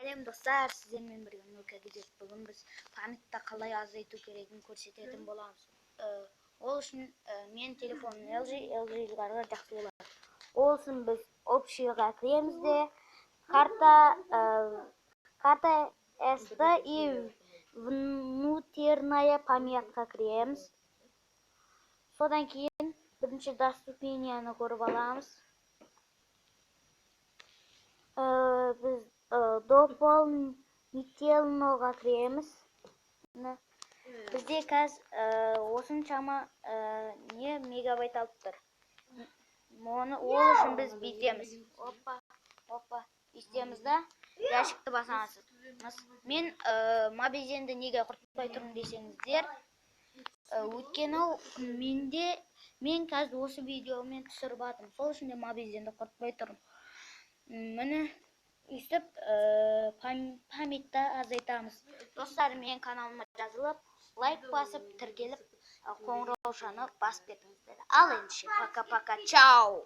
Сәлем, достар! Сіздермен бірге Нурка Гизет. Бүгін біз памятьті қалай азайту керегін көрсететін боламыз. Ол үшін мен телефоным LG, LG-ларға жақсы болады. Ол үшін біз общийға кіреміз де, карта SD и внутренняя памятьқа кіреміз. Содан кейін бірінші доступныйны көріп аламыз. Біз дополнительноға кіреміз. Міне, бізде қазір осыншама не мегабайт алып тұр. Оны ол үшін біз бүйтеміз, опа, опа, бүйтеміз да, ящикті басамыз. Мен мобизенді неге құртпай тұрмын десеңіздер, өйткені менде, мен қазір осы видеомен түсіріп жатырмын, сол үшін де мобизенді құртпай тұрмын. Міне, өйстіп памятьті азайтамыз. Достар, менің каналыма жазылып, лайк басып, тіркеліп, қоңыраушаны басып кетіңіздер. Ал ендеше, пока пока чао.